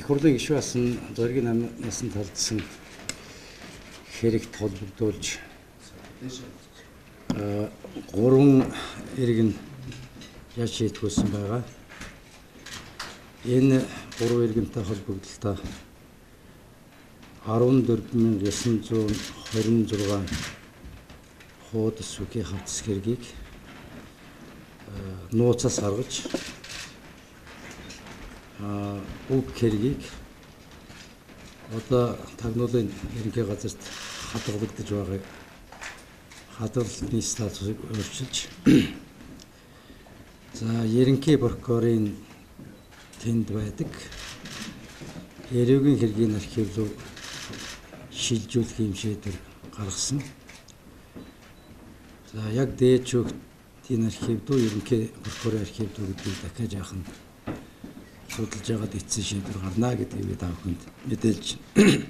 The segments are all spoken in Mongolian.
Их хурлын гишүүн асан зоригийн насан талдсан хэрэгт холбогдуулж 3 иргэн яаж шийтгүүлсэн байгаа. Энэ 3 иргэнтэй холбогдлолтой 14,926 хуудас үгийн хавтас хэргийг нууцаас гаргаж үг хэргийг одоо тагнуулын ерөнхий газарт хадгалагдаж байгааг хадгалалтын статусыг өөрчилж, за ерөнхий прокурорын тэнд байдаг Ерөөгийн хэргийн архив руу шилжүүлэх юм шийдвэр гаргасан. За яг дээд шүүхтийн архив дүү ерөнхий прокурорын архив дүү гэдгийг дахиад яахан судалж байгаад эцсийн шийдвэр гарна гэдгийг би та бүхэнд мэдээлж байна.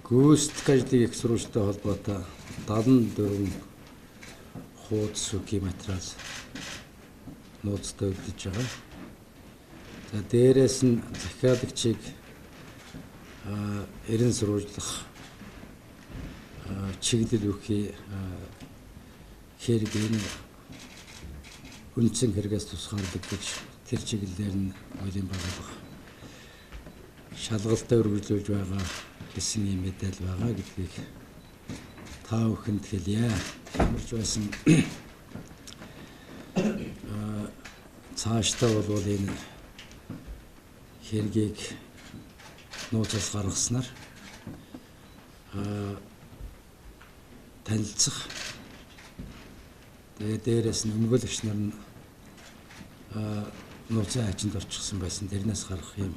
Гүйцэтгэх ажлын их сурвалжтай холбоотой 74 хуудас үгийн материал нууцтай үлдэж байгаа. За дээрээс нь захиалагчийг эрен сурвалжлах чиглэл үхий хэрэг энэ үндсэн хэрэгээс тусгаарлагдаж тэр чиглэлээр нь хуулийн байгууллага шалгалтаа үргэлжлүүлж байгаа гэсэн ийм мэдээлэл байгаа гэдгийг та бүхэнд хэлье. Ямар ч байсан цаашдаа бол энэ хэргийг нууцаас гаргаснаар танилцах, тэгээ дээрээс нь өмгөөлөгч нар нь нууцын хаачинд орчихсон байсан. Тэрнээс гарах юм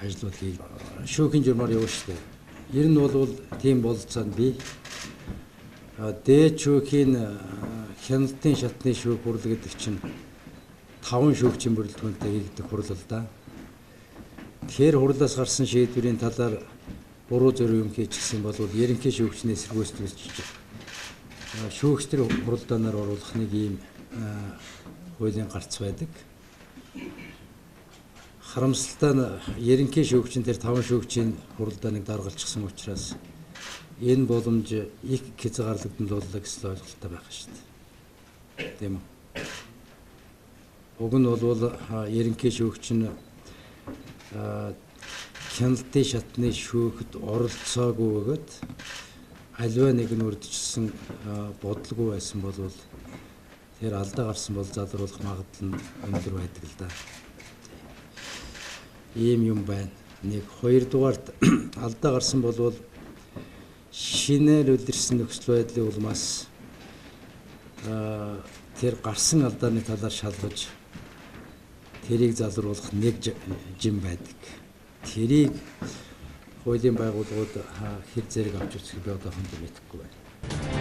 ажлууд хий. Шүүхийн журмаар явна шүү дээ. Ер нь бол тийм бололцоо нь бий. Дээд шүүхийн хяналтын шатны шүүх хурал гэдэг чинь 5 шүүгчийн бүрэлдэхүүнтэй хийгдэх хурал л да. Тэгэхээр хурлаас гарсан шийдвэрийн талаар буруу зөв юм хийчихсэн бол ерөнхий шүүгчний эсэргүүцэл шүүгчдэр хуралдаанаар оруулах нэг ийм хуулийн гарц байдаг. Харамсалтай нь ерөнхий шүүгчин дээр 5 шүүгчийн хуралдааныг даргалчихсан учраас энэ боломж их хязгаарлагдсан боллоо гэсэн ойлголттой байх шүү дээ. Тийм үү? Уг нь бол ерөнхий шүүгч нь хяналтын шатны шүүхэд оролцоогүй бөгөөд аливаа нэг нь үрдчихсэн бодлого байсан бол тэр алдаа гарсан бол залруулах магадлал нь өндөр байдаг л да. Ийм юм байна. Нэг хоёрдугаарт алдаа гарсан бол шинээр үлдэрсэн нөхцөл байдлын улмаас тэр гарсан алдааны талаар шалгаж тэрийг залруулах нэг жим байдаг. Тэрийг хуулийн байгууллагууд хэр зэрэг авч үзэх би одоохондоо мэдэхгүй байна.